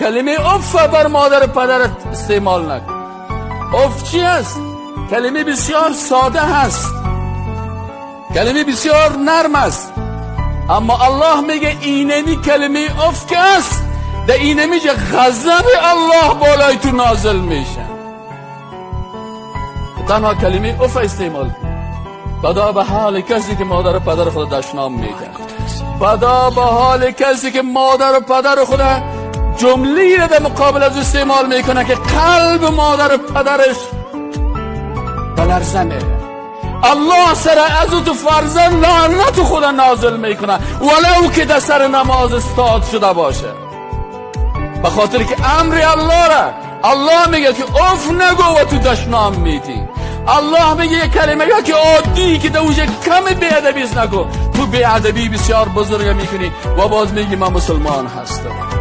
کلمه اف بر مادر پدرت استعمال نکن. اف چی است؟ کلمه بسیار ساده هست، کلمه بسیار نرم است، اما الله میگه اینمی کلمه اف که است، در اینمی جه غضب الله بالای تو نازل میشه. تنها کلمه اف استعمال کن. بدا به حال کسی که مادر و پدر خود دشنام میده، بدا به حال کسی که مادر و پدر خود جمله را در مقابل از استعمال میکنه که قلب مادر و پدرش به لرزه میره. الله سر از تو فرزند لعنت خدا نازل میکنه، ولو که در سر نماز استاد شده باشه، به خاطر که امر الله را الله میگه که اف نگو و تو دشنام میدی. الله میگه یک کلمه یا که عادی که در اوج کم بی‌ادبی نگو، تو بی‌ادبی بسیار بزرگ میکنی و باز میگی من مسلمان هستم.